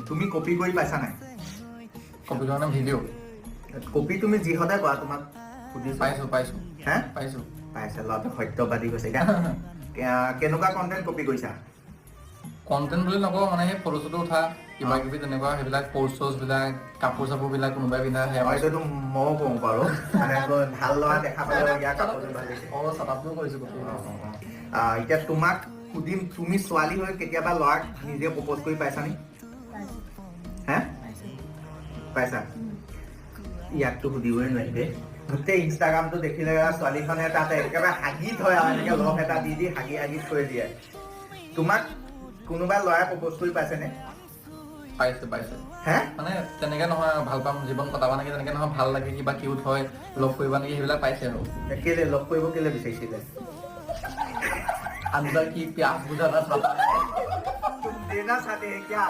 তুমি কপি কৰি পাইছা নাই? কপি কৰা নে ভিডিঅ'? কপি তুমি যি সদায় কৰা, তোমাক সুধিছো। পাইছো, পাইছো। হে? পাইছো। পাইছে, ল'ৰাটো সত্যবাদী কৈছে। এতিয়া কেনেকুৱা কণ্টেণ্ট কপি কৰিছা? কণ্টেণ্ট বুলি নকওঁ, মানে সেই ফটো চটো উঠা, কিবা কিবি তেনেকুৱা, সেইবিলাক প'ষ্ট চ'ষ্ট বিলাক, কাপোৰ চাপোৰ বিলাক কোনোবাই পিন্ধা সেয়া। এইটোতো ময়ো কওঁ বাৰু, মানে ভাল ল'ৰা দেখা পালে ইয়াৰ কাপোৰযোৰ ভাল লাগিছে। অ, ছেটআপটোও কৰিছো কপি। এতিয়া তোমাক সুধিম, তুমি ছোৱালী হৈ কেতিয়াবা ল'ৰাক নিজে প্ৰপ'জ কৰি পাইছা নি? হে, পাইছা? ইয়াকতো সুধিবই নোৱাৰি দেই। গোটেই ইনষ্টাগ্ৰামটো দেখিলে ছোৱালীখনে তাত একেবাৰে হাগি থয় আৰু এনেকে লভ এটা দি দি হাগি হাগি থৈ দিয়ে। তোমাক কোনোবা ল'ৰাই প্ৰপ'জ কৰি পাইছেনে? পাইছে, পাইছে। হে? মানে তেনেকে নহয় আৰু ভাল পাম, জীৱন কটাবা নেকি তেনেকে নহয়, ভাল লাগে, কিবা কিউট হয়, লগ কৰিবা নেকি, সেইবিলাক পাইছে আৰু। কেলে লগ কৰিব কেলে বিচাৰিছিলে? अंदर की प्यास बुझाना था। तुम देना चाहते हैं क्या?